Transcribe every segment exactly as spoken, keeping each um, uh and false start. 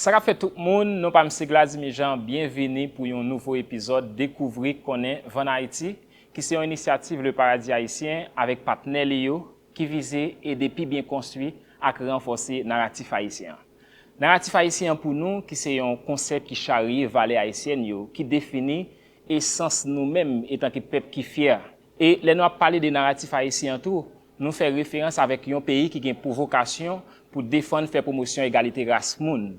Sa k ap fèt tout moun, non pa m se Gladimy Jean, byenvini pou yon nouvo epizòd Dekouvri Konnen Vann Ayiti, ki se yon inisyativ Le Paradis Haïtien avèk patnè li yo, ki vize ede pi byen konstwi ak ranfòse naratif ayisyen an. Naratif ayisyen an pou nou, ki se yon konsèp ki charye valè ayisyèn yo, ki defini esans nou menm etanke pèp ki fyè. E lè nou ap pale de naratif ayisyen an tou, nou fè referans avèk yon peyi ki gen pou vokasyon pou defann, fè pwomosyon egalite ras moun.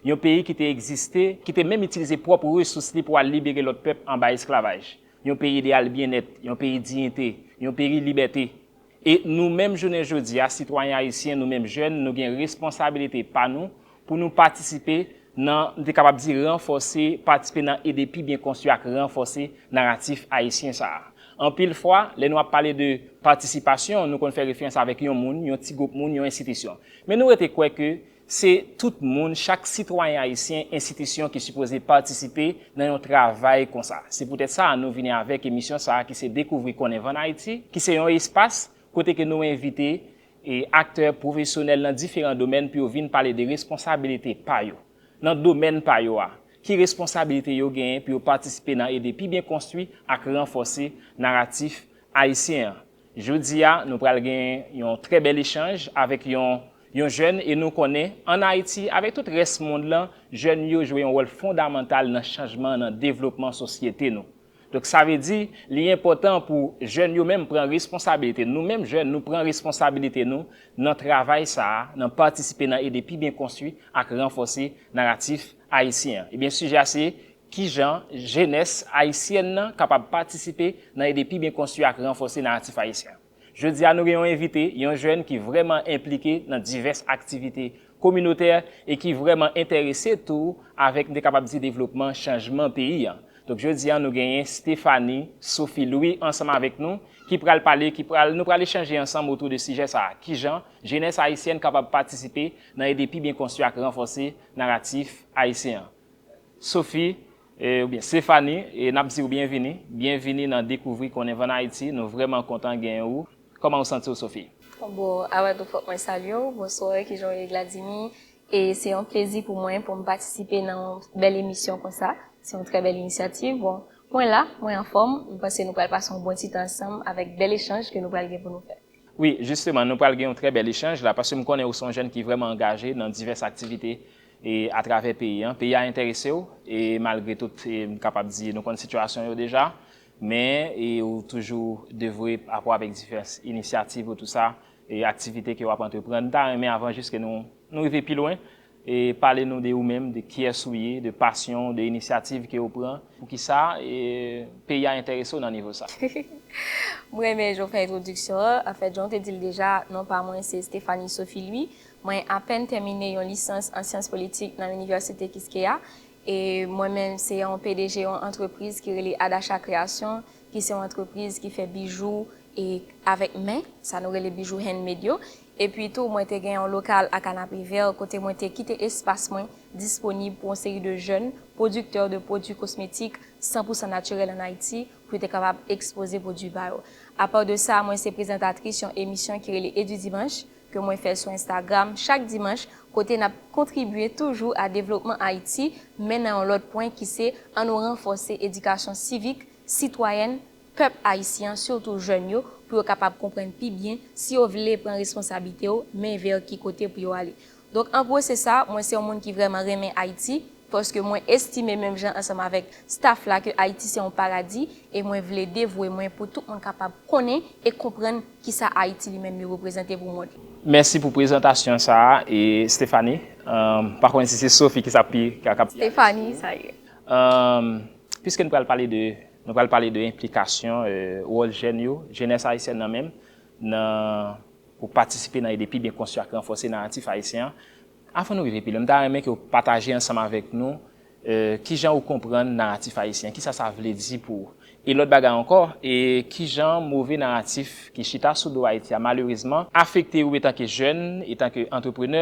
Yon peyi ki te egziste, ki te menm itilize pwòp resous li pou al libere lòt pèp anba esklavaj. Yon peyi ideyal byennèt, yon peyi diyite, yon peyi libète. E nou menm jounen jodi a, sitwayen ayisyen, nou menm jèn, nou gen responsabilite pa nou pou nou patisipe nan, m te kapab di, ranfòse, patisipe nan ede pi byen konstwi ak ranfòse naratif ayisyen sa a. Anpil fwa, lè nou ap pale de patisipasyon, nou konn fè referans avèk yon moun, yon ti gwoup moun, yon enstitisyon. Men nou rete kwè ke se tout moun, chak sitwayen ayisyen, enstitisyon ki sipoze patisipe nan yon travay konsa. Se poutèt sa nou vini avèk emisyon sa a ki se Dekouvri Konnen Vann Ayiti, ki se yon espas kote ke nou envite e aktè pwofesyonèl nan diferan domèn pou yo vin pale de responsabilite pa yo nan domèn pa yo a. Ki responsabilite yo genyen pou yo patisipe nan ede pi byen konstwi ak ranfòse naratif ayisyen an? Jodi a, nou pral gen yon trè bèl echanj avèk yon, yon jèn, e nou konnen, ann Ayiti, avèk tout rès mond lan, jèn yo jwe yon wòl fondamantal nan chanjman, nan devlopman sosyete nou. Donk, sa vle di, li enpòtan pou jèn yo menm pran responsabilite. Nou menm jèn, nou pran responsabilite nou nan travay sa a, nan patisipe nan ede pi byen konstwi ak ranfòse naratif ayisyen an. Ebyen, sijè a se kijan jenès ayisyèn nan kapab patisipe nan ede pi byen konstwi ak ranfòse naratif ayisyen an. Jodi a, nou gen yon envite, yon jèn ki vrèman enplike nan divès aktivite kominotè e ki vrèman enterese tou avèk, m te kapab di, devlopman, chanjman peyi a. Donk, jodi a, nou genyen Stéphanie Sophie Louis ansanm avèk nou, ki pral pale, ki pral, nou pral echanje ansanm otou de sijè sa a. Kijan jenès ayisyèn kapab patisipe nan ede pi byen konstwi ak ranfòse naratif ayisyen an? Sophie, e, oubyen Stéphanie, e n ap di w byenvini. Byenvini nan Dekouvri Konnen Vann Ayiti. Nou vrèman kontan genyen ou. Kòman w santi w, Sophie? Bon, avan tou, fòk mwen salye w. Bonswa, kijan w ye, Gladimy? E se yon plezi pou mwen pou m patisipe nan yon bèl emisyon konsa. Se yon trè bèl inisyativ. Bon, mwen la, mwen anfòm. M panse nou pral pase yon bon ti tan ansanm avèk bèl echanj ke nou pral gen pou nou fè. Wi, jisteman, nou pral gen yon trè bèl echanj la, paske m konnen ou se yon jèn ki vrèman angaje nan divès aktivite e atravè peyi an. Peyi a enterese w, e malgre tout, e m kapab di, nou konn sitiyasyon yo deja, men e ou toujou devwe pa rapò avèk divès inisyativ ou tou sa, e aktivite ke w ap antreprann. M ta renmen, avan jis ke nou, nou rive pi lwen, e pale nou de ou menm, de kiyès ou ye, de pasyon w, de inisyativ ke w pran. Poukisa, e, peyi a enterese w nan nivo sa? M renmen jan w fè entwodiksyon an. Anfèt, jan w te di l deja, non pa mwen se Stéphanie Sophie Louis. Mwen apèn tèmine yon lisans an syans politik nan Inivèsite Quisqueya. E mwen menm, se yon P D G yon antrepriz ki rele Adacha Création, ki se yon antrepriz ki fè bijou e avèk men, sa nou rele bijou handmade yo. Epi tou, mwen te gen yon lokal a Canapé Vert kote mwen te kite espas mwen disponib pou yon seri de jèn pwodiktè de pwodui kosmetik san pou san natirèl ann Ayiti pou yo te kapab ekspoze pwodui pa yo. Apa de sa, mwen se prezantatris yon emisyon ki rele Edu Dimanche ke mwen fè sou Instagram chak dimanch, kote n ap kontribye toujou a devlopman Ayiti, men nan yon lòt pwen ki se ann nou ranfòse edikasyon sivik, sitwayèn, pèp ayisyen an, sitou jèn yo, pou yo kapab konprann pi byen, si yo vle pran responsablite yo, men vè ki kote pou yo ale. Donk, an gwo, se sa, mwen se yon moun ki vrèman renmen Ayiti, paske mwen estime menm jan ansanm avèk staff la ke Ayiti se yon paradi, e mwen vle devwe mwen pou tout moun kapab konnen e konprann kisa Ayiti li menm li reprezante pou mond. Mèsi pou prezantasyon sa a, e Stéphanie. Ann, pa konnen si se Sophie ki sa pi, ki ap... Stéphanie, sa ye. Ann, piske nou pral pale de, nou pral pale de enplikasyon, e, wòl jèn yo, jenès ayisyèn nan menm, nan, pou patisipe nan ede pi byen konstwi ak ranfòse naratif ayisyen an. Avan nou rive pi lwen, m ta renmen ke w pataje ansanm avèk nou, Kijan ou konprann naratif ayisyen? Kisa sa vle di pou ou? E lòt bagay ankò, e kijan move naratif ki chita sou do Ayiti a, malerezman, afekte ou etanke jèn, etanke antreprenè,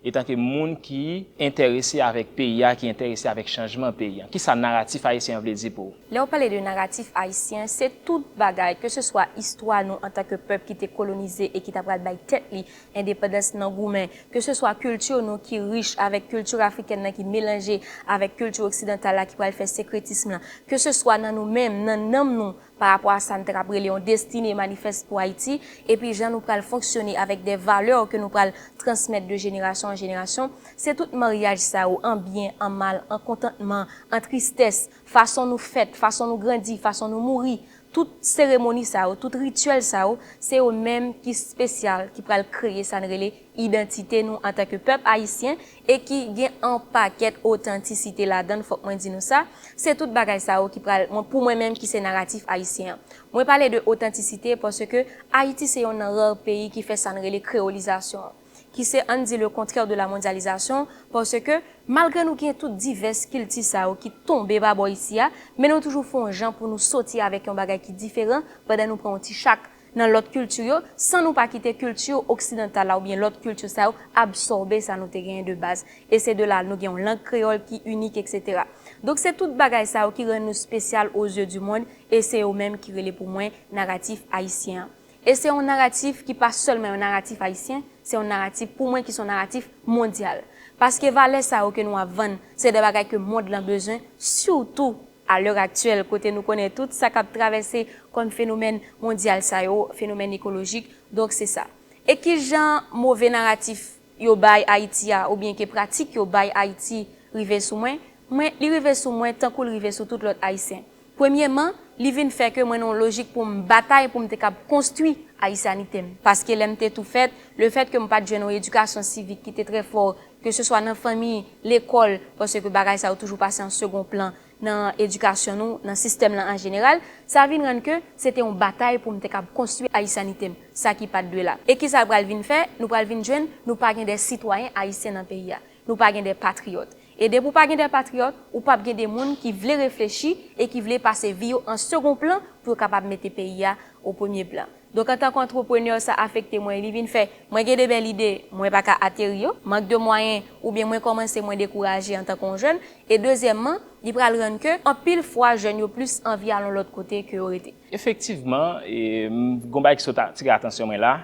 etanke moun ki enterese avèk peyi a, ki enterese avèk chanjman peyi a? Kisa naratif ayisyen an vle di pou ou? Lè w pale de naratif ayisyen, se tout bagay, keseswa istwa nou antanke pèp ki te kolonize e ki ta pral bay tèt li endepandans nan goumen, keseswa kilti nou ki rich avèk kilti afrikèn nan ki melanje avèk kilti oksidantal la ki pral fè sekretism lan, keseswa nan nou menm, nan nanm nou, pa rapò a sa n t ap rele yon destine manifès pou Ayiti, epi jan nou pral fonksyone avèk de valè ke nou pral transmèt de jenerasyon an jenerasyon, se tout maryaj sa yo, an byen, an mal, an kontantman, an tristès, fason nou fèt, fason nou grandi, fason nou mouri, tout seremoni sa yo, tout rityèl sa yo, se yo menm ki espesyal, ki pral kreye sa n rele idantite nou antanke pèp ayisyen e ki gen an pakèt otantisite ladan l, fòk mwen di nou sa. Se tout bagay sa yo ki pral, mwen, pou mwen menm ki se naratif ayisyen an. Mwen pale de otantisite paske Ayiti se yonn nan rare peyi ki fè sa n rele kreyolizasyon an, ki se, ann di, le contraire de la mondialisation, paske malgre nou gen tout divès kilti sa yo ki tonbe pa bò isi a, men nou toujou fè yon jan pou nou soti avèk yon bagay ki diferan pandan nou pran yon ti chak nan lòt kilti yo, san nou pa kite kilti oksidantal la oubyen lòt kilti sa yo absòbe sa nou te genyen de baz. E se de la nou gen yon lang kreyòl ki inik, etsetera. Donk, se tout bagay sa yo ki rann nou espesyal aux yeux du monde, e se yo menm ki rele pou mwen naratif ayisyen an. E se yon naratif ki pa sèlman yon naratif ayisyen, se yon naratif pou mwen ki se yon naratif mondyal. Paske valè sa yo ke nou ap vann, se de bagay ke mond lan bezwen, sitou a lè aktyèl, kote nou konnen tout sa k ap travèse kòm fenomèn mondyal sa yo, fenomèn ekolojik, donk se sa. E kijan move naratif yo bay Ayiti a, oubyen ke pratik yo bay Ayiti rive sou mwen? Mwen, li rive sou mwen tankou l rive sou tout lòt Ayisyen. Premyeman, li vin fè ke mwen nan yon lojik pou m batay pou m te kab konstwi ayisyanite m. Paske lè m te tou fèt, lefèt ke m pa t jwenn yon edikasyon sivik ki te trè fò, keseswa nan fanmi, lekòl, paske bagay sa yo toujou pase an segon plan nan edikasyon nou, nan sistèm lan an jeneral, sa vin rann ke se te yon batay pou m te kab konstwi ayisyanite m, sa ki pa t dwe la. E kisa l pral vin fè? Nou pral vin jwenn, nou pa gen de sitwayen ayisyen nan peyi a. Nou pa gen de patriyòt. E depi w pa gen de patriyòt, ou p ap gen de moun ki vle reflechi e ki vle pase vi yo an segon plan pou yo kapab mete peyi a o premye plan. Donk, antanke antreprenè, sa afekte mwen, li vin fè mwen gen de bèl ide, mwen pa ka ateri yo, mank de mwayen, oubyen mwen kòmanse, mwen dekouraje antanke yon jèn. E dezyèmman, li pral rann ke anpil fwa jèn yo plis anvi al yon lòt kote ke yo rete. Efektivman, e, m, gon bagay ki sot atire atansyon mwen la,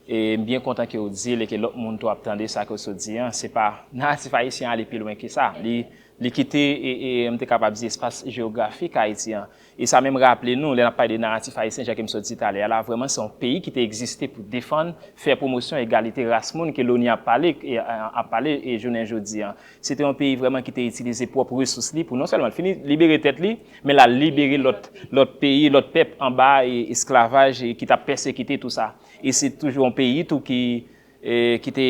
e m byen kontan ke w di l e ke lòt moun tou ap tande sa ke w sot di an. Se pa, naratif ayisyen an ale pi lwen ke sa. Li, li kite, e, e, m te kapab di, espas jewografik Ayiti an. E sa menm raple nou, lè n ap pale de naratif ayisyen, jan ke m sot di talè a la, vrèman se yon peyi ki te egziste pou defann, fè pwomosyon egalite ras moun ke loni ap pale, e, ap pale, e jounen jodi an. Se te yon peyi vrèman ki te itilize pwòp resous li pou non sèlman l fini libere tèt li, men l al libere lòt, lòt peyi, lòt pèp anba, e, esklavaj, e, ki t ap pèsekite tou sa. E se toujou yon peyi tou ki, e, ki te,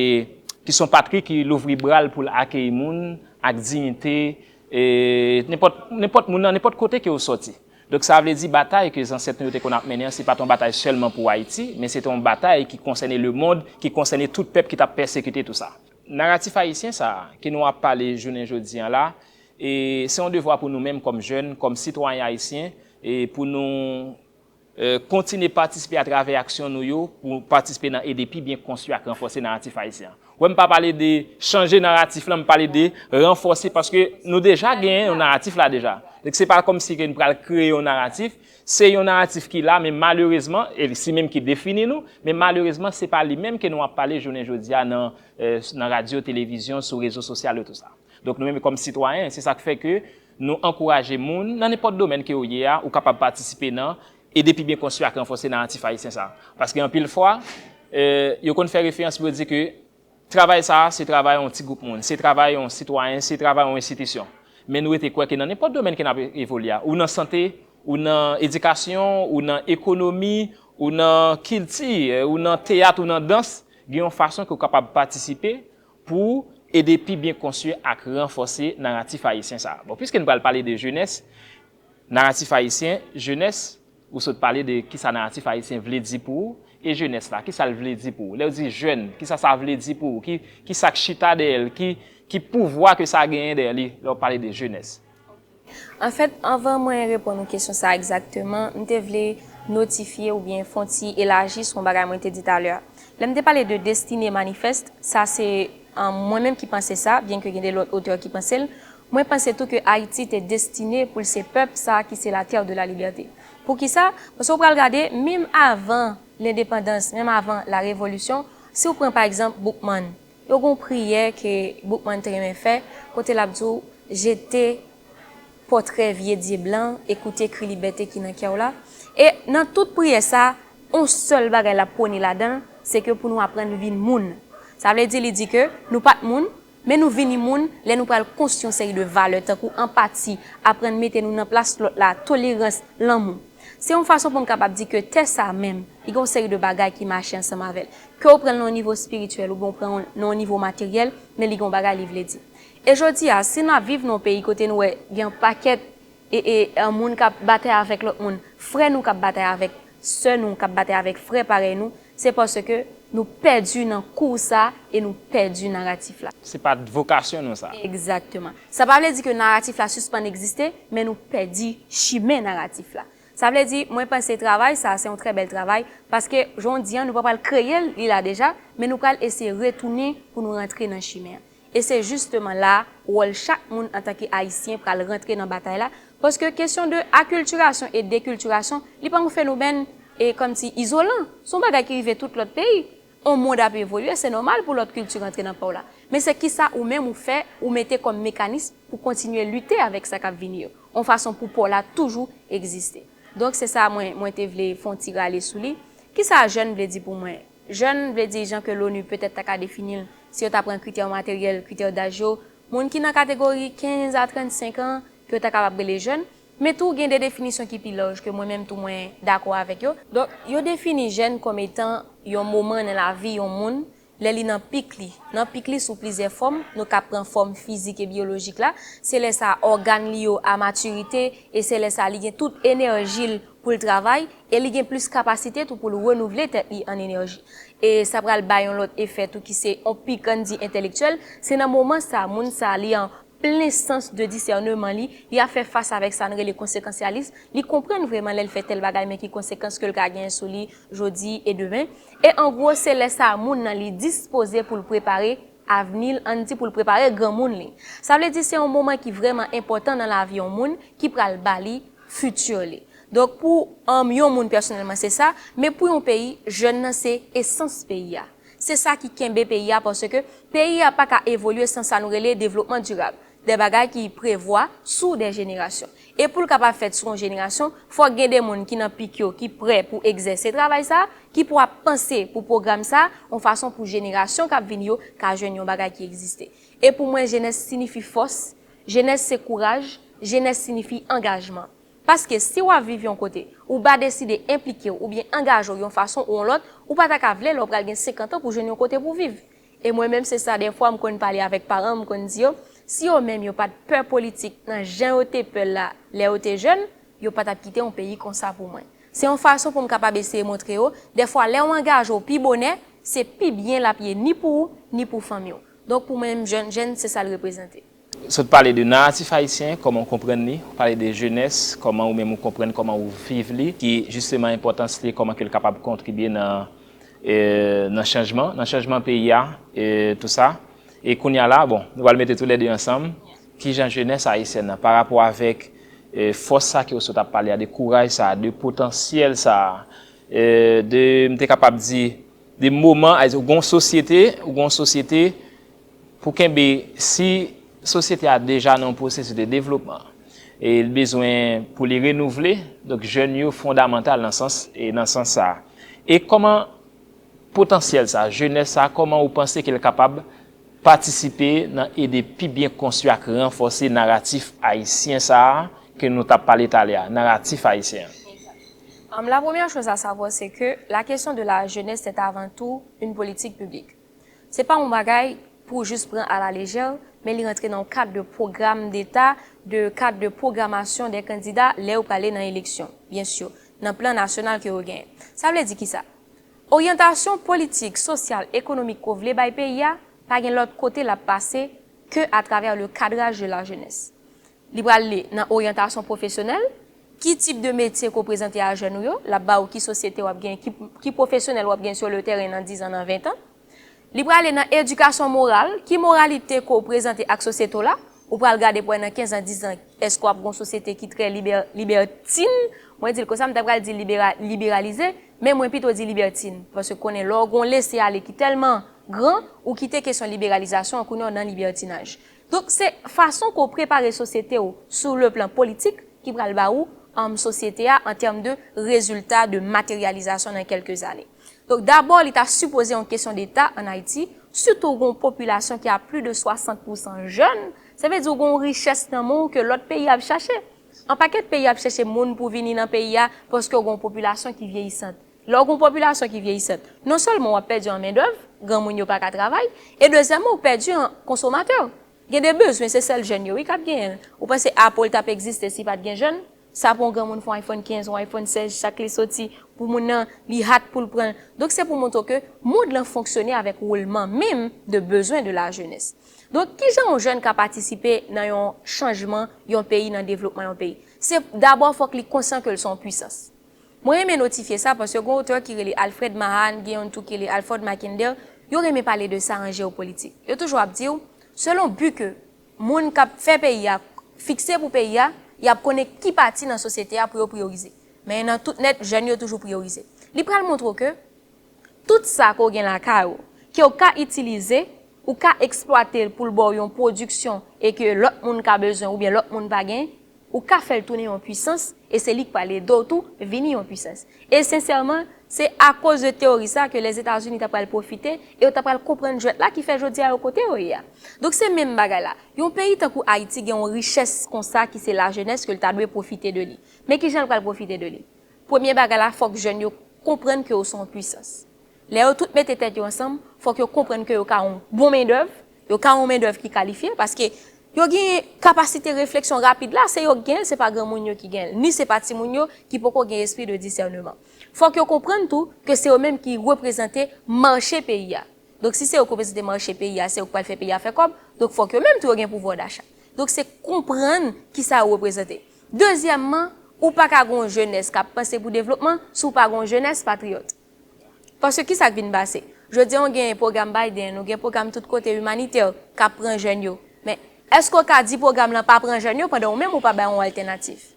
ki se yon patri ki louvri bra l pou l akeyi moun ak diyite, e, nenpòt, nenpòt moun nan nenpòt kote ke w sòti. Donk, sa vle di batay ke zansèt nou yo te konn ap mennen an, se pa t yon batay sèlman pou Ayiti, men se te yon batay ki konsène lemonn, ki konsène tout pèp ki t ap pèsekite tou sa. Naratif ayisyen sa a, ke nou ap pale jounen jodi an la, e se yon devwa pou nou menm kòm jèn, kòm sitwayen ayisyen, e pou nou, e, kontinye patisipe atravè aksyon nou yo, pou patisipe nan ede pi byen konstwi ak ranfòse naratif ayisyen an. Wè, m pa pale de chanje naratif lan, m pale de ranfòse, paske nou deja genyen yon naratif la deja. Donk, se pa kòmsi ke n pral kreye yon naratif, se yon naratif ki la, men malerezman, e si menm ki defini nou, men malerezman, se pa li menm ke nou ap pale jounen jodi a nan, e, nan radyo, televizyon, sou rezo sosyal yo, tou sa. Donk, nou menm kòm sitwayen, se sa k fè ke nou ankouraje moun, nan nenpòt domèn ke w ye a, ou kapab patisipe nan ede pi byen konstwi ak ranfòse naratif ayisyen sa a. Paske anpil fwa, e, yo konn fè referans pou yo di ke travay sa a, se travay yon ti gwoup moun, se travay yon sitwayen, se travay yon enstitisyon. Men nou rete kwè ke nan nenpòt domèn ke n ap evolye a, ou nan sante, ou nan edikasyon, ou nan ekonomi, ou nan kilti, e, ou nan teyat, ou nan dans, gen yon fason ke w kapab patisipe pou ede pi byen konstwi ak ranfòse naratif ayisyen sa a. Bon, piske n pral pale de jenès, naratif ayisyen, jenès, ou sot pale de kisa naratif ayisyen vle di pou ou, e jenès la, kisa l vle di pou ou? Lè w di jèn, kisa sa vle di pou ou? Ki, kisa k chita dèyè l? Ki, Ki pouvwa ke sa genyen dèyè li lè w pale de jenès? Anfèt, anvan mwen reponn ou kesyon sa a egzakteman, m te vle notifye oubyen fè yon ti elaji sou yon bagay mwen te di talè a. Lè m te pale de destine manifèst, sa se mwen menm ki panse sa, byenke gen de lòt otè ki panse l. Mwen panse tou ke Ayiti te destine pou l se pèp sa a ki se la terre de la liberté. Poukisa? Paske w pral gade, menm avan lendepandans, menm avan la revolisyon, si w pran pa egzanp Boukman, yo gen yon priyè ke Boukman te renmen fè, kote l ap di w, jete pòtrè vye dye blan, écoutez cri liberté ki nan kè w la. E nan tout priyè sa, yon sèl bagay l ap pwone ladan l, se ke pou nou aprann vin moun. Sa vle di, li di ke nou pa t moun, men nou vini moun lè nou pral konstwi yon seri de valè tankou anpati, aprann mete nou nan plas lòt la, tolerans, lanmou. Se yon fason pou m kapab di ke tè sa a menm, li gen yon seri de bagay ki mache ansanm avè l. Ke w pran l nan yon nivo espirityèl oubyen w pran l nan yon nivo materyèl, men li gen yon bagay li vle di. E jodi a, si n ap viv nan yon peyi kote nou wè gen yon pakèt e, e, e, moun k ap batay avèk lòt moun, frè nou k ap batay avèk sè nou, k ap batay avèk frè parèy nou, se paske nou pèdi nan kou sa e nou pèdi naratif la. Se pa t vokasyon nou sa. Egzakteman. Sa pa vle di ke naratif la sispann egziste, men nou pèdi chimen naratif la. Sa vle di, mwen panse travay sa, se yon trè bèl travay, paske jan w di an, nou pa pral kreye l, li la deja, men nou pral eseye retounen pou nou rantre nan chimen an. E se jisteman la, wòl chak moun antanke Ayisyen pral rantre nan batay la, paske kesyon de akiltirasyon e dekiltirasyon, li pa yon fenomèn e kòmsi izolan. Se yon bagay ki rive tout lòt peyi. On mond ap evolye, se nòmal pou lòt kilti rantre nan pa w la. Men se kisa ou menm ou fè, ou mete kòm mekanis pou kontinye lite avèk sa k ap vini yo, yon fason pou pa w la toujou egziste. Donk, se sa mwen, mwen te vle fè yon ti rale sou li. Kisa jèn vle di pou mwen? Jèn vle di jan ke l'ONU petèt ta ka defini l, si yo ta pran kritè materyèl, kritè daj yo, moun ki nan kategori kenz a trannsenk an, ke yo ta kapab rele jèn, men tou gen de definisyon ki pi laj ke mwen menm tou mwen dakò avèk yo. Donk, yo defini jèn kòm etan yon moman nan lavi yon moun, lè li nan pik li. Nan pik li sou plizyè fòm, nou ka pran fòm fizik e byolojik la, se lè sa ògàn li yo a matirite e se lè sa li gen tout enèji l pou l travay e li gen plis kapasite tou pou l renouvle tèt li an enèji. E sa pral bay yon lòt efè tou ki se yon pik, ann di, entèlektyèl. Se nan moman sa, moun sa, li an plen sans de disèneman li, li ap fè fas avèk sa n rele konsekasyalis, li konprann vrèman lè l fè tèl bagay, men ki konsekans ke l ka genyen sou li jodi e demen. E an gwo, se lè sa moun nan li dispoze pou l prepare avni l, ann di pou l prepare granmoun li. Sa vle di se yon moman ki vrèman enpòtan nan lavi yon moun ki pral ba li fiti li. Donk pou, um, yon moun pèsonèlman se sa, men pou yon peyi, jèn nan se esans peyi a. Se sa ki kenbe peyi a, paske peyi a pa ka evolye san sa nou rele devlopman dirab, de bagay ki prevwa sou de jenerasyon. E pou l kapab fèt sou yon jenerasyon, fòk gen de moun ki nan pik yo, ki prè pou egzèse travay sa, ki pou ap panse pou pwogram sa, yon fason pou jenerasyon k ap vini yo ka jwenn yon bagay ki egziste. E pou mwen, jenès siyifi fòs, jenès se kouraj, jenès siyifi angajman. Paske si w ap viv yon kote, ou pa deside enplike w oubyen angaje w yon fason ou yon lòt, ou pa ta ka vle lè w pral gen senkant an pou jwenn yon kote pou w viv. E mwen menm se sa, dèfwa m konn pale avèk paran m, m konn di yo, si yo menm yo pa t pè politik nan jan yo te pè l la lè yo te jèn, yo pa t ap kite yon peyi konsa pou mwen. Se yon fason pou m kapab eseye montre yo, dèfwa lè w angaje w pi bonè, se pi byen l ap ye ni pou ou, ni pou fanmi w. Donk pou mwen menm jèn, jèn se sa l reprezante. Sot pale de naratif ayisyen, kòman w konprann li, w pale de jenès, kòman ou menm ou konprann, kòman ou viv li, ki jisteman enpòtans li, kòman ke l kapab kontribye nan, e, nan chanjman, nan chanjman peyi a, e tou sa. E kounye a la, bon, nou pral mete toulède ansanm, kijan jenès ayisyèn nan, pa rapò avèk, e, fòs sa ke w sot ap pale a, de kouraj sa, de potansyèl sa, e, de, m te kapab di, de moman, ou gen yon sosyete, ou gen yon sosyete, pou kenbe, si sosyete a deja nan yon pwosesis de devlopman, e l bezwen pou li renouvle, donk jèn yo fondamantal nan sans, e nan sans sa a. E kòman potansyèl sa, jenès sa, kòman ou panse ke l kapab patisipe nan ede pi byen konstwi ak ranfòse naratif ayisyen sa a ke nou t ap pale talè a, naratif ayisyen an? Um, la première chose à savoir, c'est que la question de la jeunesse est avant tout une politique publique. Se pa yon bagay pou jis pran à la légère, men li rantre nan yon kad de pwogram deta, de kad de pwogramasyon de kandida lè yo prale nan eleksyon, byen si, nan plan nasyonal ke yo genyen. Sa vle di kisa? Oryantasyon politik, sosyal, ekonomik ke w vle bay peyi a, pa gen lòt kote l ap pase que à travers le cadrage de la jeunesse. Li pral li nan oryantasyon pwofesyonèl, ki tip de metye ke w prezante a jèn ou yo, l ap ba ou ki sosyete w ap gen, ki, ki pwofesyonèl w ap gen sur le terrain nan diz an, nan ven an. Li prale nan edikasyon moral, ki moralite ke w prezante ak sosyete w la, ou pral gade pou wè nan kenz an, diz an, èske w ap gen yon sosyete ki trè libè-, libètin, mwen di l konsa, m ta pral di libera-, liberalize, men mwen pito di libètin, paske konnen lè w gen yon lese ale ki tèlman gran, ou kite kesyon liberalizasyon an kounye a w nan libètinaj. Donk, se fason ke w prepare sosyete w sou le plan politik ki pral ba ou, um, sosyete a an tèm de rezilta de materyalizasyon nan kèlke zane. Donk, dabò, li ta sipoze yon kesyon deta ann Ayiti, sitou w gen yon popilasyon ki a plis de swasant pousan jèn, sa vle di w gen yon richès nan men w ke lòt peyi ap chache. Yon pakèt peyi ap chache moun pou vini nan peyi a paske w gen yon popilasyon ki vyeyisant. Lè w gen yon popilasyon ki vyeyisant, non sèlman w ap pèdi an mendèv, granmoun yo pa ka travay, e dezyèmman, w pèdi an konsomatè. Gen de bezwen, se sèl jèn yo, wi, k ap genyen l. Ou panse Apple t ap egziste si pa t gen jèn? Sa pou yon granmoun fè yon iPhone kenz, yon iPhone sèz, chak li soti, pou moun nan, li hat pou l pran l. Donk, se pou montre w ke mond lan fonksyone avèk woulman menm de bezwen de la jeunesse. Donk, kijan yon jèn ka patisipe nan yon chanjman yon peyi, nan devlopman yon peyi? Se dabò, fòk li konsyan ke l se yon pwisans. Mwen renmen notifye sa paske gen yon otè ki rele Alfred Mahan, gen youn tou ki rele Alfred Mackinder, yo renmen pale de sa an jewopolitik. Yo toujou ap di w, selon bi ke moun k ap fè peyi a fikse pou peyi a, y ap konnen ki pati nan sosyete a pou yo priyorize. Men nan tout nèt, jèn yo toujou priyorize. Li pral montre w ke tout sa ke w gen lakay ou, ke w ka itilize, ou ka eksplwate l pou l ba w yon pwodiksyon e ke lòt moun ka bezwen oubyen lòt moun pa gen, ou ka fè l tounen yon pwisans, e se li k pral ede w tou vini yon pwisans. E sensèman, se akoz de teyori sa ke Lèzetazini ta pral pwofite e yo ta pral konprann jwèt la ki fè jodi a yo kote yo ye a. Donk, se menm bagay la. Yon peyi tankou Ayiti gen yon richès konsa ki se lajenès ke l ta dwe pwofite de li. Men kijan l pral pwofite de li? Premye bagay la, fòk jèn yo konprann ke yo se yon pwisans. Lè yo tout mete tèt yo ansanm, fòk yo konprann ke yo ka yon bon mendèv, yo ka yon mendèv ki kalifye, paske yo gen kapasite refleksyon rapid la, se yo k gen l, se pa granmoun yo ki gen l, ni se pa timoun yo ki poko gen espri de disèneman. Fòk yo konprann tou ke se yo menm ki reprezante mache peyi a. Donk, si se yo k reprezante mache peyi a, se yo k pral fè peyi a fè kòb, donk fòk yo menm tou yo gen pouvwa dacha. Donk, se konprann kisa yo reprezante. Dezyèmman, ou pa ka gen yon jenès k ap panse pou devlopman si w pa gen yon jenès patriyòt. Paske kisa k vin pase? Jodi a, w gen pwogram Biden, ou gen pwogram tout kote imanitè k ap pran jèn yo. Men, èske w ka di pwogram lan pa pran jèn yo pandan ou menm ou pa bay yon altènatif?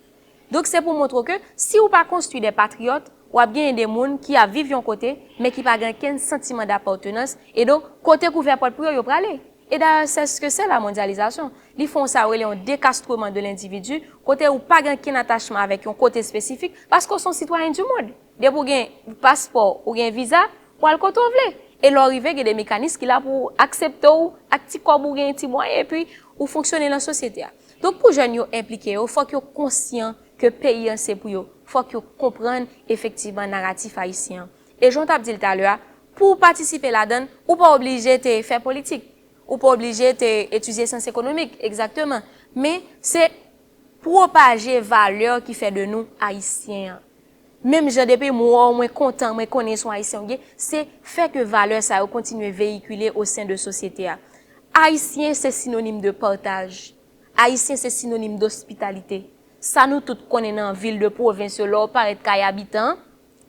Donk, se pou montre w ke si w pa konstwi de patriyòt, w ap genyen de moun ki ap viv yon kote, men ki pa gen okenn santiman dapatnans, e donk, kote k ouvè pòt pou yo, yo prale. E dayè, c'est ce que c'est la mondialisation. Li fè w sa yo rele yon décastrement de l'individu, kote ou pa gen okenn atachman avèk yon kote espesifik, paske w se yon sitwayen du monde. Depi w gen paspò, ou gen viza, w al kote w vle. E lè w rive, gen de mekanis ki la pou aksepte w ak ti kòb ou gen, ti mwayen, epi ou fonksyone nan sosyete a. Donk, pou jèn yo enplike yo, fòk yo konsyan ke peyi an se pou yo. Fòk yo konprann efektivman naratif ayisyen an. E jan w t ap di l talè a, pou w patisipe ladan l, ou pa oblije te fè politik. Ou pa oblije te etidye syans ekonomik, egzakteman. Men, se pwopaje valè ki fè de nou Ayisyen an. Menm jan depi m wè w, mwen kontan, mwen konnen se yon Ayisyen w ye, se fè ke valè sa yo kontinye veyikile o sen de sosyete a. Ayisyen se sinonim de pataj. Ayisyen se sinonim dospitalite. Sa nou tout konnen nan vil de pwovens yo, lè w parèt kay abitan,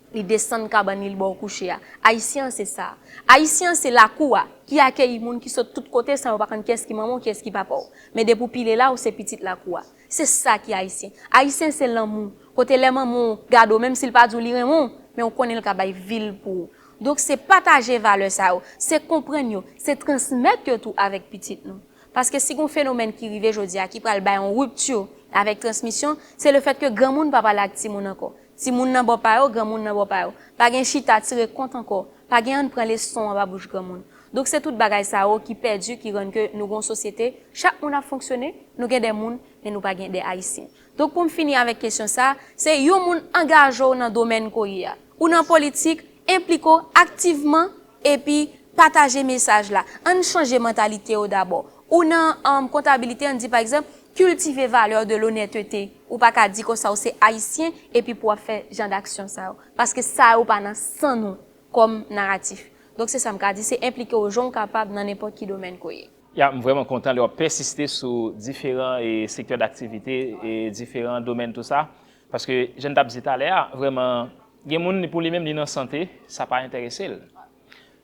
li desann kabann li, li ba w kouche a. Ayisyen an se sa. Ayisyen an se lakou a, ki akeyi moun ki sot tout kote san yo pa konn kiyès ki manman w, kiyès ki papa w. Men depi w pile la, ou se pitit lakou a. Se sa ki ayisyen. Ayisyen se lanmou. Kote lè manman w gade w, menm si l pa di w li renmen w, men w konnen l ka bay vi l pou ou. Donk, se pataje valè sa yo, se konprann yo, se transmèt yo tou avèk pitit nou. Paske si gen yon fenomèn ki rive jodi a ki pral bay yon ripti avèk transmisyon, se lefètke granmoun pa pale ak timoun ankò. Timoun nan bò pa yo, granmoun nan bò pa yo. Pa gen chita tire kont ankò. Pa gen ann pran leson anba bouch granmoun. Donk, se tout bagay sa yo ki pèdi, ki rann ke nou gen yon sosyete, chak moun ap fonksyone, nou gen de moun, men nou pa gen de Ayisyen. Donk, pou m fini avèk kesyon sa, se yon moun angaje w nan domèn ke w ye a. Ou nan politik, enplike w aktivman epi pataje mesaj la. Ann chanje mantalite yo dabò. Ou nan, um, kontabilite, ann di, pa egzanp, kiltive valè de lonnètete. Ou pa ka di konsa ou se Ayisyen epi pou w ap fè jan d'aksyon sa yo. Paske sa yo pa nan san nou kòm naratif. Donk, se sa m ka di, se enplike w jan w kapab nan nenpòt ki domèn ke w ye. Ya, m vrèman kontan lè w ap pèsiste sou diferan e, sektè daktivite e diferan domèn tou sa. Paske, jan n t ap di talè a, vrèman, gen moun pou li menm li nan sante, sa pa enterese l.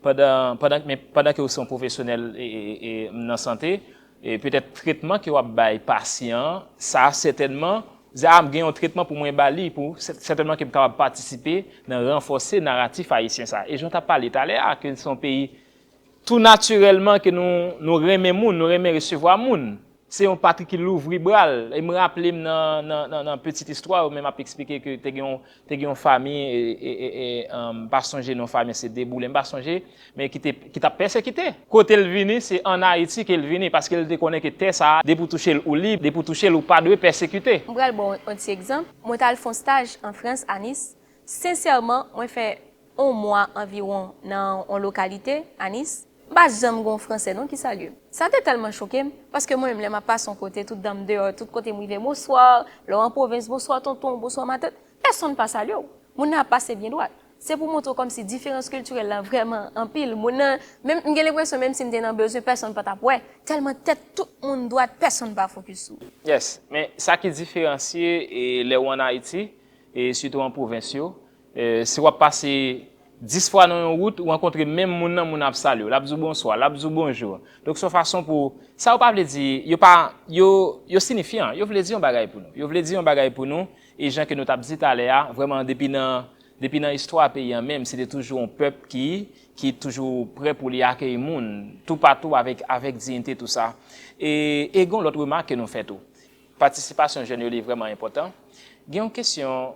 Pandan, pandan, men pandan ke w se yon pwofesyonèl e, e, e, nan sante, e petèt tretman ke w ap bay pasyan an, sa sètènman, di a, m gen yon tretman pou mwen ba li, pou sè- sètènman ke m kapab patisipe nan ranfòse naratif ayisyen sa. E jan w t ap pale talè a, ke se yon peyi tou natirèlman ke nou, nou renmen moun, nou renmen resevwa moun. Se yon patri ki louvri bra l. E m raple m nan, nan, nan, nan pitit istwa, ou menm ap eksplike ke te gen yon, te gen yon fanmi, e, e, e, e, um, m pa sonje non fanmi, se Deboule, m pa sonje, men ki te, ki t ap pèsekite. Kote l vini, se ann Ayiti ke l vini, paske l te konnen ke tè sa a, depi w touche l, ou lib, depi w touche l, ou pa dwe pèsekite. M pral ba w yon ti egzanp. Mwen t al fè yon staj an Frans, a Nis. Sensèman, mwen fè yon mwa anviwon nan yon lokalite, a Nis. M pa janm gen yon Fransè non ki salye m. Sa te tèlman choke m, paske mwen menm lè m ap pase yon kote, tout dan m deyò, tout kote m rive, bonswa, lè w an pwovens, bonswa tonton, bonswa matant, pèsonn pa salye w. Moun nan ap pase byen dwat. Se pou montre w kòmsi diferans kiltirèl la vrèman anpil. Moun nan, menm, m gen lenpresyon menm si m te nan bezwen, pèsonn pa t ap wè. Tèlman tèt tout moun dwat, pèsonn pa fokis sou ou. Yes, men sa ki diferansye e, lè w ann Ayiti, e sitou an pwovens yo, e, si w ap pase dis fwa nan yon wout, ou rankontre menm moun nan, moun ap salye w, l ap di w bonswa, l ap di w bonjou. Donk, se yon fason pou, sa yo pa vle di, yo pa, yo, yo siyifyan, yo vle di yon bagay pou nou. Yo vle di yon bagay pou nou, e jan ke nou t ap di talè a, vrèman, depi nan, depi nan istwa peyi an menm, se te toujou yon pèp ki, ki toujou prè pou li akeyi moun, toupatou avèk, avèk diyite, tou sa. E, e gen yon lòt remak ke nou fè tou. Patisipasyon jèn yo, li vrèman enpòtan. Gen yon kesyon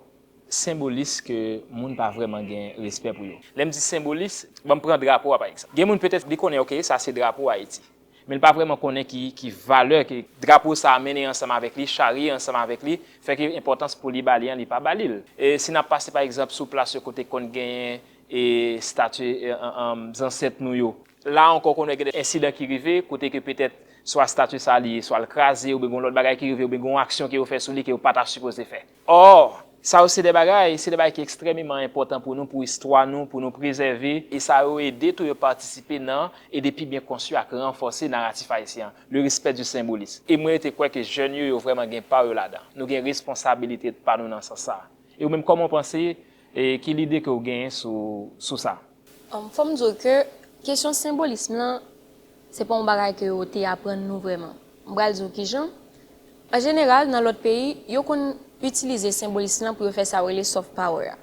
senbolis ke moun pa vrèman gen respè pou yo. Lè m di senbolis, ban m pran drapo a, pa egzanp. Gen moun petèt li konnen, oke, sa se drapo Ayiti. Men l pa vrèman konnen ki, ki valè ke drapo sa a mennen ansanm avèk li, charye ansanm avèk li, fè ke enpòtans pou li ba li an, li pa ba li l. E si n ap pase, pa egzanp, sou plas yo kote konn genyen e estati, e, an, an, zansèt nou yo. La ankò, konnen gen de ensidan ki rive, kote ke petèt swa estati sa li, swa l kraze, oubyen gen yon lòt bagay ki rive, oubyen gen yon aksyon ke yo fè sou li ke yo pa ta sipoze fè. Ò, sa yo se de bagay, se de bagay ki ekstrèmeman enpòtan pou nou, pou istwa nou, pou nou prezève, e sa yo ede tou yo patisipe nan ede pi byen konstwi ak ranfòse naratif ayisyen an, le respect du symbolisme. E mwen rete kwè ke jèn yo, yo vrèman gen pa yo ladan. Nou gen responsabilite pa nou nan sans sa. E ou menm, kòman w panse, e ki lide ke w genyen sou, sou sa? Fò m di w ke kesyon senbolism lan, se pa yon bagay ke yo te aprann nou vrèman. M pral di w kijan. An jeneral, nan lòt peyi, yo konn itilize senbolism lan pou yo fè sa yo rele soft power a.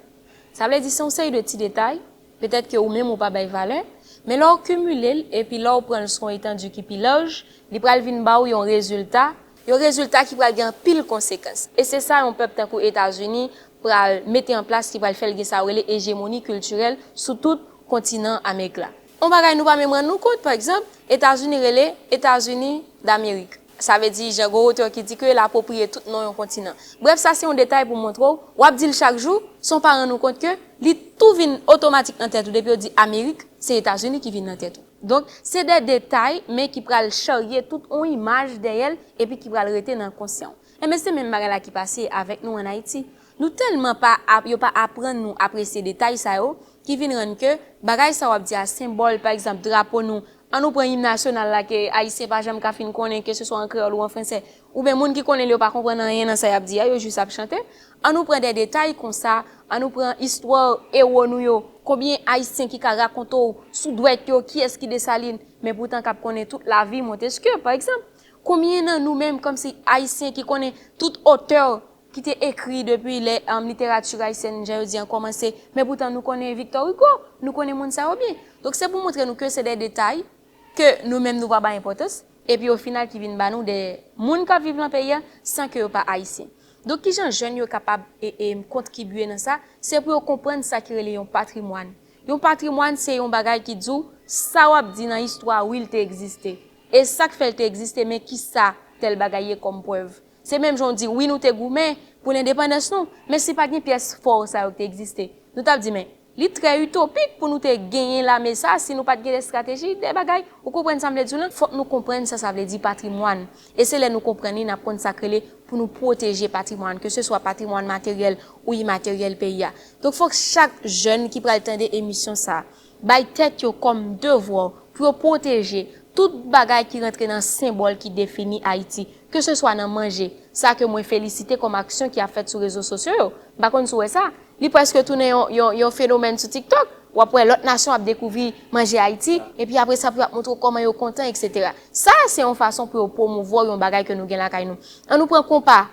Sa vle di se yon seri de ti detay, petèt ke ou menm ou pa bay valè, men lè w kimile l epi lè w pran l sou yon etandi ki pi laj, li pral vin ba w yon rezilta, yon rezilta ki pral gen anpil konsekans. E se sa yon pèp tankou Etazini pral mete an plas ki pral fè l gen sa yo rele ejemoni kiltirèl sou tout kontinan Amerik la. Yon bagay nou pa menm rann nou kont, pa egzanp, Etazini rele Etazini Damerik. Sa vle di, jan gon otè ki di ke l apwopriye tout non yon kontinan. Brèf, sa se yon detay pou montre w, w ap di l chak jou, san w pa rann ou kont ke li tou vin otomatik nan tèt ou, depi yo di Amerik, se Etazini ki vin nan tèt ou. Donk, se de detay, men ki pral charye tout yon imaj dèyè l, epi ki pral rete nan konsyan w. Enben, se menm bagay la ki pase avèk nou ann Ayiti. Nou tèlman pa ap, yo pa aprann nou apresye detay sa yo, ki vin rann ke bagay sa w ap di a senbòl, pa egzanp, drapo nou, ann nou pran im nasyonal la ke Ayisyen pa janm ka fin konnen, keseswa an kreyòl ou an fransè, oubyen moun ki konnen l yo pa konprann anyen nan sa y ap di a, yo jis ap chante. Ann nou pran de detay konsa, ann nou pran istwa ewo nou yo, konbyen Ayisyen ki ka rakonte w sou dwèt yo kiyès ki Desalin, men poutan k ap konnen tout lavi Montesquieu, pa egzanp. Konbyen nan nou menm, kòmsi Ayisyen ki konnen tout otè ki te ekri depi lè, um, literati ayisyèn, jan yo di an, kòmanse, men poutan nou konnen Victor Hugo, nou konnen moun sa yo byen. Donk, se pou montre nou ke se de detay ke nou menm nou pa bay enpòtans, epi o final ki vin ba nou de moun k ap viv nan peyi a san ke yo pa ayisyen. Donk, kijan jèn yo kapab e, e, kontribye nan sa? Se pou yo konprann sa ki rele yon patrimwàn. Yon patrimwàn, se yon bagay ki di w sa w ap di nan istwa, wi, l te egziste. E sa k fè l te egziste, men kisa tèl bagay ye kòm prèv? Se menm jan w di, wi, nou te goumen pou lendepandans nou, men si pa gen pyès fò sa yo ki te egziste, nou t ap di, men, li trè itopik pou nou te genyen lame sa a si nou pa t gen de estrateji, de bagay. Ou konprann sa m vle di w lan? Fòk nou konprann sa sa vle di patrimwàn. E se lè nou konprann li, n ap konn sa k rele pou nou pwoteje patrimwàn, keseswa patrimwàn materyèl ou imateryèl peyi a. Donk, fòk chak jèn ki pral tande emisyon sa a bay tèt yo kòm devwa pou yo pwoteje tout bagay ki rantre nan senbòl ki defini Ayiti, keseswa nan manje, sa ke mwen felisite kòm aksyon ki ap fèt sou rezo sosyo yo. M pa konn si w wè sa. Li prèske tounen yon, yon, yon fenomèn sou TikTok. W ap wè lòt nasyon ap dekouvri manje Ayiti, epi apre sa pou y ap montre w kòman yo kontan, etsetera. Sa, se yon fason pou yo pwomouvwa yon bagay ke nou gen lakay nou. An nou pran konpa,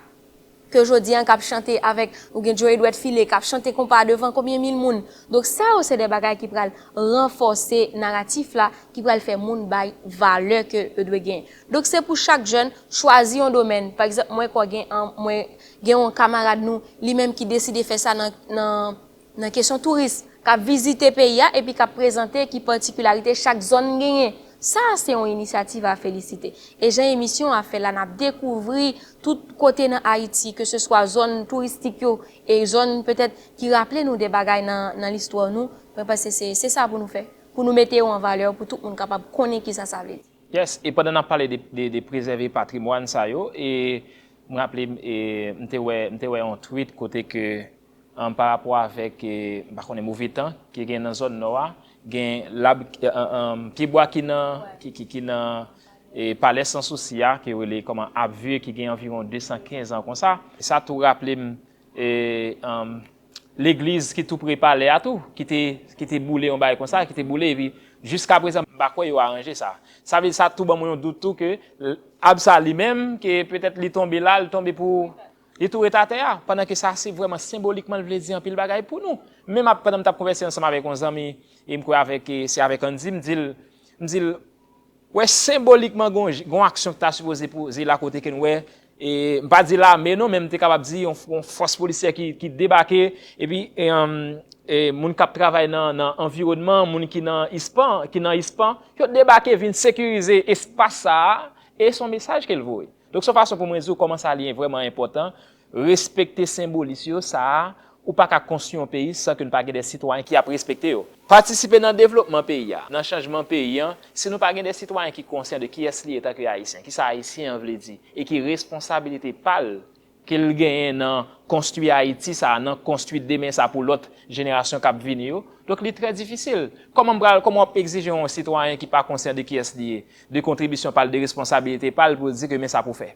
ke jodi an k ap chante avèk, ou gen Joe Edouard Philé k ap chante konpa devan konbyen mil moun. Donk sa yo se de bagay ki pral ranfòse naratif la, ki pral fè moun bay valè ke yo dwe genyen. Donk se pou chak jèn chwazi yon domèn. Pa egzanp, mwen kwè gen an, mwen gen yon kamarad nou, li menm ki deside fè sa nan, nan, nan kesyon touris, k ap vizite peyi a epi k ap prezante ki patikilarite chak zòn genyen. Sa a se yon inisyativ a felisite. E jan emisyon an ap fè la, n ap dekouvri tout kote nan Ayiti, keseswa zòn touristik yo e zòn petèt ki raple nou de bagay nan, nan listwa nou. Mwen panse se, se sa pou nou fè, pou nou mete yo an valè, pou tout moun kapab konnen kisa sa vle di. Yes, e pandan n ap pale de, de, de prezève patrimwàn sa yo, e m raple m, e, m te wè, m te wè yon tweet kote ke, um, pa rapò avèk, e, m pa konnen, move tan ki gen nan zòn nò a, gen lab, e, um, um, pyebwa ki nan, ki, ki, ki nan, e, Palè Sans Souci a, ke yo rele kòman Abbeville, ki gen anviwon de san kenz an konsa. Sa tou raple m, e, um, legliz ki tou pre palè a tou, ki te, ki te boule yon bagay konsa, ki te boule, epi jiska prezan, m pa kwè yo aranje sa. Sa vle di sa tou ban mwen yon dout tou ke, e, ab sa li menm, ke petèt li tonbe la, li tonbe pou, li tou ret atè a, pandan ke sa se vrèman senbolikman l vle di anpil bagay pou nou. Menm ap, pandan m t ap konvèse ansanm avèk yon zanmi, e m kwè avèk, e, se avèk Andy, m di l, m di l, wè senbolikman gon, gon aksyon ki ta sipoze poze la kote ke n wè, e, m pa di lame non, men m te kapab di yon, yon fòs polisyè ki, ki debake, epi, e, um, e, moun k ap travay nan, nan anviwònman, moun ki nan ispan, ki nan ispan, yo debake vin sekirize espas sa a, e se yon mesaj ke l voye. Donk se yon fason pou mwen di w kòman sa li vrèman enpòtan, respekte senbolis yo, sa a, ou pa ka konstwi yon peyi san ke n pa gen de sitwayen ki ap respekte yo. Patisipe nan devlopman peyi a, nan chanjman peyi an, si nou pa gen de sitwayen ki konsyan de kiyès li ye tanke Ayisyen, kisa Ayisyen an vle di, e ki responsabilite pa l ke l genyen nan konstwi Ayiti sa a, nan konstwi demen sa a pou lòt jenerasyon k ap vini yo. Donk li trè difisil. Kòman m pral, kòman w ap egzije yon sitwayen ki pa konsyan de kiyès li ye, de kontribisyon pa l, de responsabilite pa l pou l di ke men sa pou fè?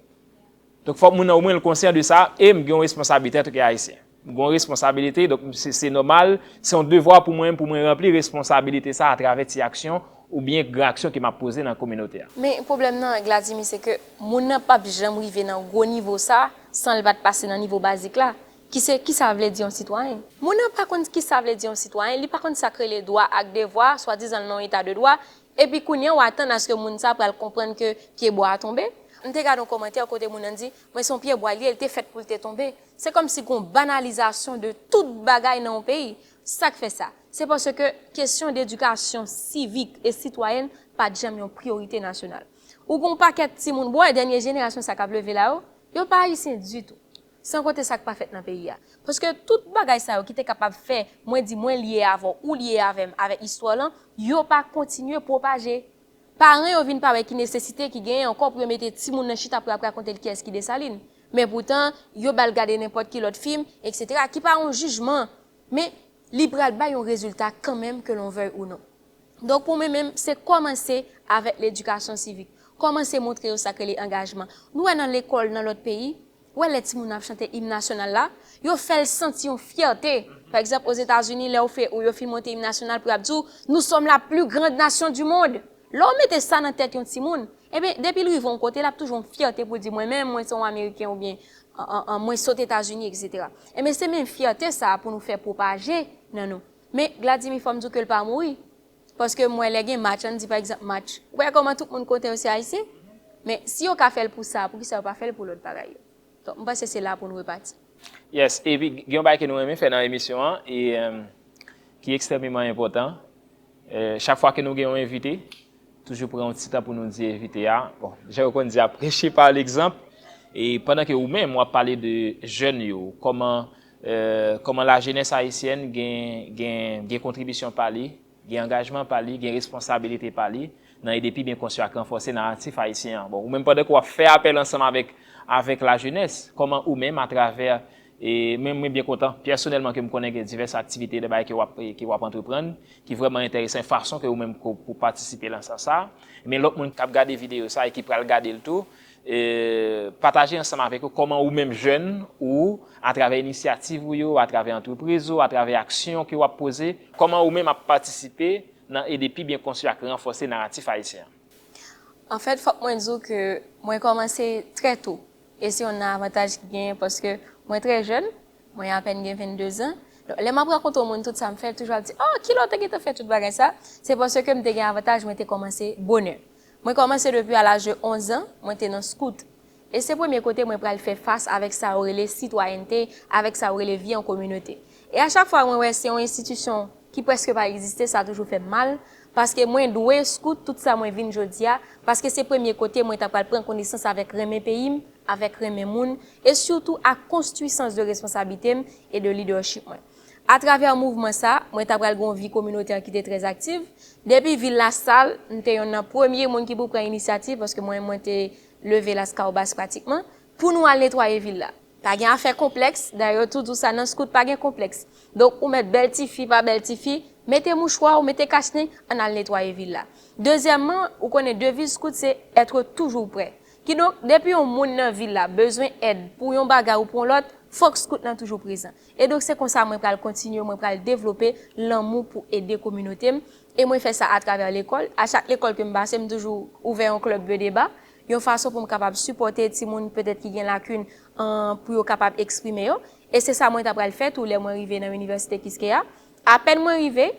Donk fòk moun nan omwen l konsyan de sa, e m gen yon responsablite antanke Ayisyen. M gen yon responsablite, donk se, se nòmal, se yon devwa pou mwen, pou mwen ranpli responsablite sa atravè ti aksyon oubyen gran aksyon ke m ap poze nan kominote a. Men pwoblèm nan, Gladimy, se ke moun nan p ap janm rive nan gwo nivo sa san l pa t pase nan nivo bazik la, ki se kisa vle di yon sitwayen. Moun nan pa konn kisa vle di yon sitwayen, li pa konn sa k rele dwa ak devwa, swadizan l nan yon eta de dwa, epi kounye a w atann aske moun sa pral konprann ke pyebwa a tonbe. M te gade yon kòmantè kote moun nan di, mwen se yon pyebwa l ye, l te fèt pou l te tonbe. Se kòmsi gon banalizasyon de tout bagay nan yon peyi. Sa k fè sa? Se paske kesyon de edikasyon sivik e sitwayèn pa t janm yon priyorite nasyonal. Ou gon pakèt timoun, bon, dènye jenerasyon sa k ap leve la yo, yo pa ayisyen ditou. San konte sa k pa fèt nan peyi a. Paske tout bagay sa yo ki te kapab fè mwen di mwen lye avè w, ou lye avè m, avèk istwa lan, yo pa kontinye pwopaje. Paran yo vin pa wè ki nesesite ki genyen ankò pou yo mete timoun nan chita pou y ap rakonte l kiyès ki Desalin. Men poutan, yo ba l gade nenpòt ki lòt fim, etsetera, ki pa yon jijman, men li pral bay yon rezilta kanmenm, ke l'on veuille ou non. Donk, pou mwen menm, se kòmanse avèk ledikasyon sivik. Kòmanse montre yo sa k rele angajman. Nou wè nan lekòl, nan lòt peyi, ou wè lè timoun nan ap chante im nasyonal la, yo fè l santi yon fyète. Pa egzanp, Ozetazini, lè w fè, ou yo fin monte im nasyonal pou y ap di w, nous sommes la plus grande nation du monde. Lè w mete sa nan tèt yon timoun, ebyen, depi l rive yon kote, l ap toujou yon fyète pou l di, mwen menm, mwen se yon Ameriken oubyen an, an, an, mwen sot Etazini, etsetera. Ebyen, se menm fyète sa a pou nou fè pwopaje nan nou. Men, Gladimy, fò m di w ke l pa mouri. Paske m wè lè gen match, ann di pa egzanp match. Ou wè kòman tout moun kontan yo se Ayisyen? Men, si yo ka fè l pou sa, poukisa yo pa fè l pou lòt bagay yo? Donk, m panse se la pou nou repati. Yes, epi gen yon bagay ke nou renmen fè nan emisyon an, e, em, ki ekstrèmeman enpòtan. E, chak fwa ke nou gen yon envite, toujou pran yon ti tan pou nou di envite a, bon, jan yo konn di a, preche pa legzanp. E pandan ke ou menm, w ap pale de jèn yo, kòman, e, kòman lajenès ayisyèn gen, gen, gen kontribisyon pa li, gen angajman pa li, gen responsabilite pa li nan ede pi byen konstwi ak ranfòse naratif ayisyen an. Bon, ou menm pandan ke w ap fè apèl ansanm avèk, avèk lajenès, kòman ou menm atravè, E mwen, mwen byen kontan, pèsonèlman, ke m konnen gen divès aktivite, de bagay ke w ap, ke w ap antreprann, ki vrèman enteresan, fason ke ou menm ko-, pou patisipe nan sans sa. Men lòt moun k ap gade videyo sa e ki pral gade l tou, e, pataje ansanm avèk yo kòman ou menm jèn, ou, atravè inisyativ ou yo, atravè antrepriz ou, atravè aksyon ke w ap poze, kòman ou menm ap patisipe nan ede pi byen konstwi ak ranfòse naratif ayisyen an. Anfèt, fòk mwen di w ke mwen kòmanse trè to. E se yon nan avantaj ki genyen paske mwen trè jèn, mwen apèn gen vennde zan. Donk, lè m ap rankontre yon moun, tout sa m fè, l toujou ap di, oh, kilè w te gentan fè tout bagay sa? Se paske m te gen avantaj, mwen te kòmanse bonè. Mwen kòmanse depi a laj de onz an, mwen te nan scout. E se premye kote mwen pral fè fas avèk sa yo rele sitwayènte, avèk sa yo rele vi an kominote. E a chak fwa mwen wè se yon enstitisyon ki prèske pa egziste, sa toujou fè m mal, paske mwen dwe scout tout sa mwen vin jodi a, paske se premye kote mwen ta pral pran konesans avèk renmen peyi m, avèk renmen moun, e sitou ak konstwi sans de responsablite m e de lidèchip mwen. Atravè mouvman sa, mwen ta pral gen yon vi kominotè ki te trè aktiv. Depi vil Lasal, m te yonn nan premye moun ki pou pran inisyativ, paske mwen, mwen te leve Laskawobas pratikman, pou nou al netwaye vil la. Pa gen afè konplèks, dayè yo tou di w sa nan scout, pa gen konplèks. Donk, ou mèt bèl tifi, pa bèl tifi, mete mouchwa w, mete kachnen, ann al netwaye vil la. Dezyèmman, ou konnen deviz scout se être toujours prêt. Kidonk, depi yon moun nan vil la bezwen èd pou yon bagay ou pou yon lòt, fòk scout lan toujou prezan. E donk, se konsa mwen pral kontinye, mwen pral devlope lanmou pou ede kominote m. E mwen fè sa atravè lekòl. A chak lekòl ke m pase, m toujou ouvè yon club de débat, yon fason pou m kapab sipòte timoun petèt ki gen lakin, an, pou yo kapab eksprime yo. E se sa mwen ta pral fè tou lè mwen rive nan Inivèsite Kiskeya. Apèn mwen rive,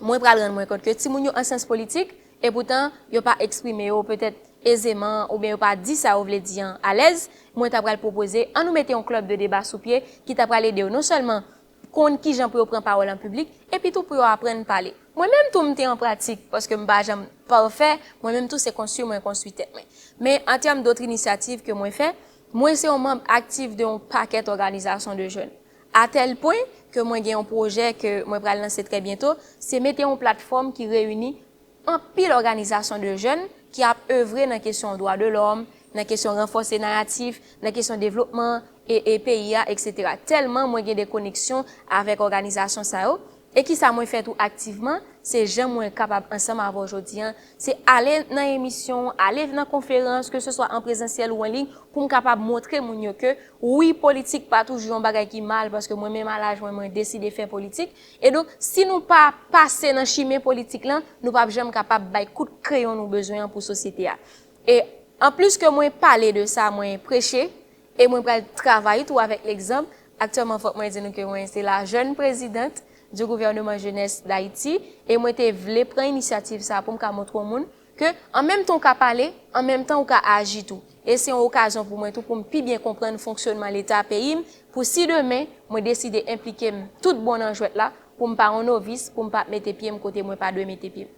mwen pral rann mwen kont ke timoun yo an syans politik, epoutan yo pa eksprime yo petèt ezeman oubyen yo pa di sa yo vle di an alèz, mwen ta pral pwopoze, ann nou mete yon club de débat sou pye ki ta pral ede yo non sèlman konn kijan pou yo pran pawòl an piblik, epi tou pou yo aprann pale. Mwen menm tou m te an pratik, paske m pa janm pafè, mwen menm tou se konstwi mwen konstwi tèt mwen. Men an tèm dòt inisyativ ke mwen fè, mwen se yon manm aktif de yon pakèt òganizasyon de jèn. A tèl pwen ke mwen gen yon pwojè ke mwen pral lanse trè byento, se mete yon platfòm ki reyini anpil òganizasyon de jèn ki ap evre nan kesyon dwa de lòm, nan kesyon ranfòse naratif, nan kesyon devlopman e, e peyi a, etsetera. Tèlman mwen gen de koneksyon avèk òganizasyon sa yo, e kisa mwen fè tou aktivman, se jan mwen kapab ansanm avè w jodi a, se ale nan emisyon, ale nan konferans, ke se swa an prezansyèl ou an liy, pou m kapab montre moun yo ke wi, politik pa toujou yon bagay ki mal, paske mwen menm a laj mwen, mwen deside fè politik. E donk, si nou pa pase nan chimen politik lan, nou p ap janm kapab bay kout kreyon nou bezwen an pou sosyete a. E anplis ke mwen pale de sa, mwen preche, e mwen pral travay tou avèk legzanp. Aktyèlman, fòk mwen di nou ke mwen se la jeune présidente du gouvernement jeunesse d'Haïti, e mwen te vle pran inisyativ sa pou m ka montre yon moun ke an menm tan ou ka pale, an menm tan ou ka aji tou. E se yon okazyon pou mwen tou pou m pi byen konprann fonksyonman Leta peyi m, pou si demen mwen deside enplike m tout bon nan jwèt la, pou m pa yon novis, pou m pa mete pye m kote mwen pa dwe mete pye m.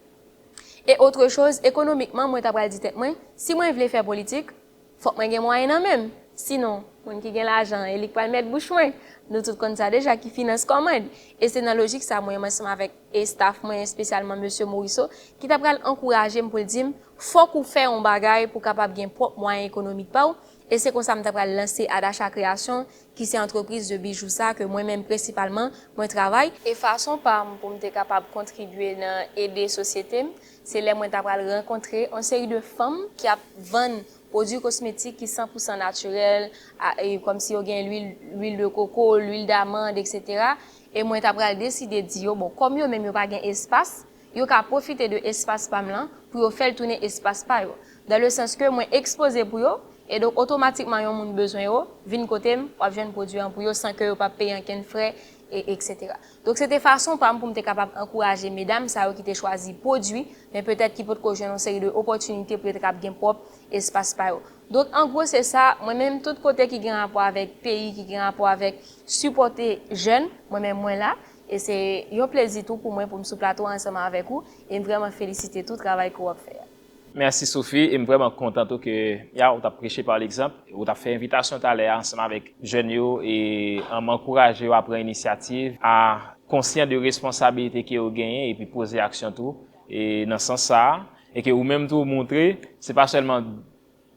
E otre choz, ekonomikman, mwen ta pral di tèt mwen, si mwen vle fè politik, fòk mwen gen mwayen nan men m. Sinon, moun ki gen lajan, e li k pral mèt bouch mwen. Nou tout konn sa deja, ki finans kòmand. E se nan lojik sa mwen, ansanm avèk staff mwen, espesyalman mesye Morisseau, ki ta pral ankouraje m pou l di m, fòk ou fè yon bagay pou w kapab gen pwòp mwayen ekonomik pa w. E se konsa m ta pral lanse Adacha Création, ki se antrepriz de bijou sa ke mwen menm prensipalman mwen travay. E fason pa m pou m te kapab kontribye nan ede sosyete m, se lè mwen ta pral rankontre yon seri de fanm ki ap vann pwodui kosmetik ki san pou san natirèl, a, e, kòmsi yo gen lwil, lwil de koko, lwil damand, etsetera. E mwen ta pral deside di yo, bon, kòm yo menm yo pa gen espas, yo ka pwofite de espas pa m lan pou yo fè l tounen espas pa yo. Dans le sens ke mwen ekspoze pou yo, e donk otomatikman yon moun bezwen yo, vin kote m, w ap jwenn pwodui an pou yo san ke yo p ap peye ankenn frè, e, etsetera. Donk se te fason pa m pou m te kapab ankouraje medam sa yo ki te chwazi pwodui, men petèt ki potko jwenn yon seri de opòtinite pou yo te kab gen pwòp espas pa yo. Donk, an gwo, se sa, mwen menm, tout kote ki gen rapò avèk peyi, ki gen rapò avèk sipòte jèn, mwen menm, mwen la. E se yon plezi tou pou mwen pou m sou plato a ansanm avèk ou, e m vrèman felisite tou travay ke w ap fè a. Mèsi Sophie, e m vrèman kontan tou ke ya, ou t ap preche pa legzanp, ou t ap fè envitasyon talè a ansanm avèk jèn yo, e m ankouraje yo a pran inisyativ, a konsyan de responsabilite ke yo genyen, epi poze aksyon tou, e nan sans sa a, e ke ou menm tou ou montre, se pa sèlman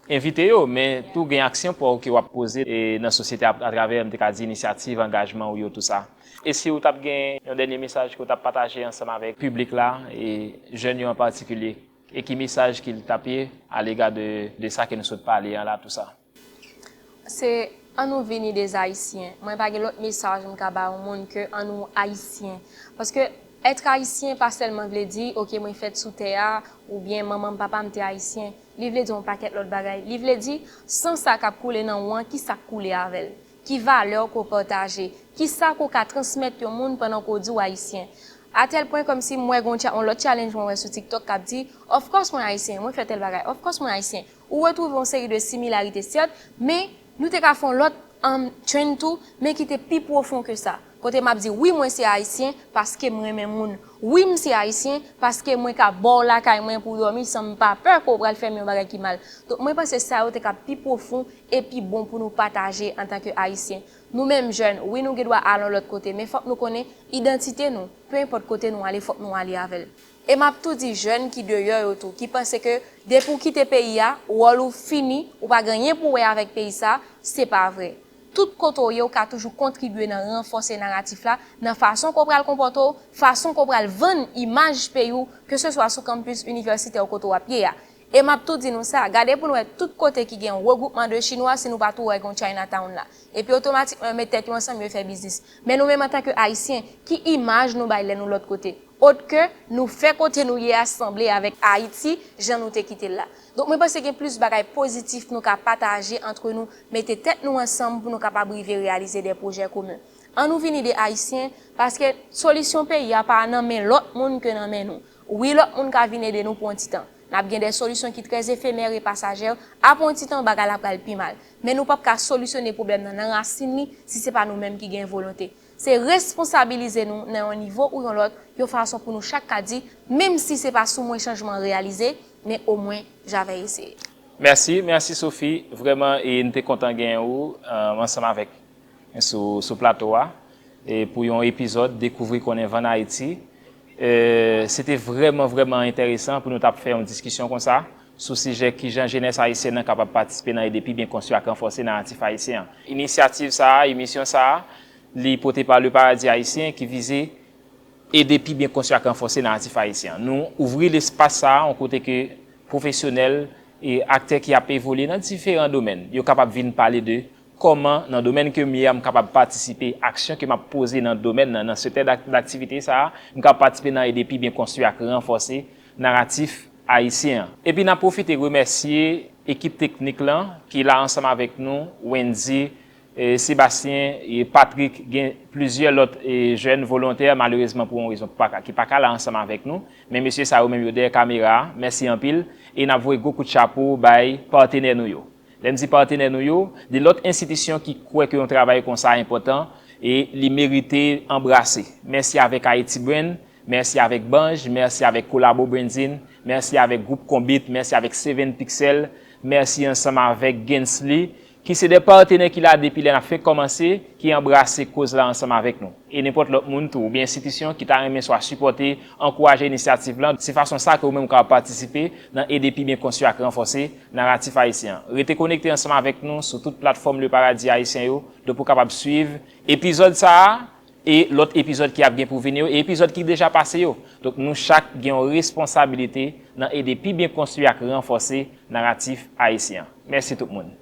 Envite yo, men tou gen aksyon pa w ke w ap poze e nan sosyete a, atravè, m te ka di, inisyativ, angajman w yo, tou sa. E si w t ap gen yon dènye mesaj ke w t ap pataje ansanm avèk piblik la, e jèn yo an patikilye, e ki mesaj ke l t ap ye alega de, de sa ke nou sot pale an la, tou sa? Se ann nou vini de Ayisyen. Mwen pa gen lòt mesaj m ka ba yon moun ke ann nou Ayisyen. Paske èt Ayisyen pa sèlman vle di, oke, mwen fèt sou tè a, oubyen manman m, papa m te Ayisyen. Li vle di yon pakèt lòt bagay. Li vle di, san sa k ap koule nan ou an, ki sa k koule avè l? Ki valè ke w pataje? Ki sa ke w ka transmèt yon moun pandan ke w di w Ayisyen? Atèl pwen kòmsi m wè gen yon lòt challenge mwen wè sou TikTok k ap di, of course mwen Ayisyen, mwen fè tèl bagay, of course mwen Ayisyen. Ou retwouve yon seri de similarite, sèt, men nou te ka fè yon lòt um, trend tou, men ki te pi pwofon ke sa. Kote m ap di, wi, mwen se Ayisyen paske m renmen moun. Wi, m se Ayisyen paske mwen ka ba w lakay mwen pou w dòmi san m pa pè ke w pral fè m yon bagay ki mal. Donk, mwen panse sa yo te ka pi pwofon e pi bon pou nou pataje antanke Ayisyen. Nou menm jèn, wi, nou gen dwa al yon lòt kote, men fòk nou konnen idantite nou. Pe enpòt kote nou ale, fòk nou ale avè l. E m ap tou di jèn ki deyò yo tou, ki panse ke depi w kite peyi a, wòl ou fini, ou pa gen anyen pou w wè avèk peyi sa, se pa vre. Tout kote w ye, ou ka toujou kontribye nan ranfòse naratif la, nan fason ke w pral konpòte w, fason ke w pral vann imaj peyi w, keseswa sou kanpis inivèsitè ou kote w ap ye a. E m ap tou di nou sa, gade pou nou wè tout kote ki gen yon regwoupman de Chinwa, si nou pa tou wè gen yon Chinatown la. Epi otomatikman, yo met tèt yo ansanm, yo fè biznis. Men nou menm antanke Ayisyen, ki imaj nou bay lè nou lòt kote? Ot ke nou fè kote nou ye a sanble avèk Ayiti, jan nou te kite l la. Donk, mwen panse gen plis bagay pozitif nou ka pataje antre nou, mete tèt nou ansanm pou nou kapab rive reyalize de pwojè komen. Ann nou vini de Ayisyen, paske solisyon peyi a pa nan men lòt moun ke nan men nou. Wi, lòt moun ka vin ede nou pou yon ti tan. N ap gen de solisyon ki trè efemè e pasajè, apre yon ti tan, bagay la pral pi mal. Men nou p ap ka solisyone pwoblèm nan nan rasin li si se pa nou menm ki gen volonte. Se responsabilize nou nan yon nivo ou yon lòt, yon fason pou nou chak ka di, menm si se pa sou mwen chanjman an reyalize, men omwen, j'avais essayé. Mèsi, mèsi Sophie. Vrèman, e n te kontan genyen ou, um, ansanm avèk sou, sou plato a, e pou yon epizòd Dekouvri Konnen Van Ayiti. E, se te vrèman, vrèman enteresan pou nou t ap fè yon diskisyon konsa sou sijè kijan jenès ayisyèn nan kapab patisipe nan ede pi byen konstwi ak ranfòse naratif ayisyen an. Inisyativ sa a, emisyon sa a, li pote pa Le Paradis Haïtien ki vize ede pi byen konstwi ak ranfòse naratif ayisyen an. Nou ouvri lespas sa a, yon kote ke pwofesyonèl e aktè ki ap evolye nan diferan domèn, yo kapab vin pale de kòman, nan domèn ke m ye a, m kapab patisipe, aksyon ke m ap poze nan domèn nan, nan sektè dak-, daktivite sa a, m kapab patisipe nan ede pi byen konstwi ak ranfòse naratif ayisyen an. Epi n ap pwofite remèsye ekip teknik lan ki la ansanm avèk nou, Wendy, e, Sebastien, e, Patrick, gen plizyè lòt, e, jèn volontè, malerezman pou yon rezon pa ka, ki pa ka la ansanm avèk nou. Men mesye sa yo menm yo dèyè kamera a, mèsi anpil. E n ap voye gwo kout chapo bay patenè nou yo. Lè m di patenè nou yo, de lòt enstitisyon ki kwè ke yon travay konsa enpòtan e li merite anbrase. Mèsi avèk Haiti Brand, mèsi avèk Banj, mèsi avèk Kolabo Branding, mèsi avèk Gwoup Konbit, mèsi avèk Seven Pixel, mèsi ansanm avèk Gensley, ki se de patenè ki la depi lè n ap fenk kòmanse, ki anbrase koz la ansanm avèk nou. E nenpòt lòt moun tou, oubyen enstitisyon ki ta renmen swa sipòte, ankouraje inisyativ lan, se fason sa ke ou menm ou kapab patisipe nan ede pi byen konstwi ak ranfòse naratif ayisyen an. Rete konekte ansanm avèk nou sou tout platfòm Le Paradis Haïtien yo, donk pou w kapab swiv epizòd sa a, e lòt epizòd ki ap gen pou vini yo, e epizòd ki deja pase yo. Donk, nou chak gen yon responsabilite nan ede pi byen konstwi ak ranfòse naratif ayisyen an. Mèsi tout moun.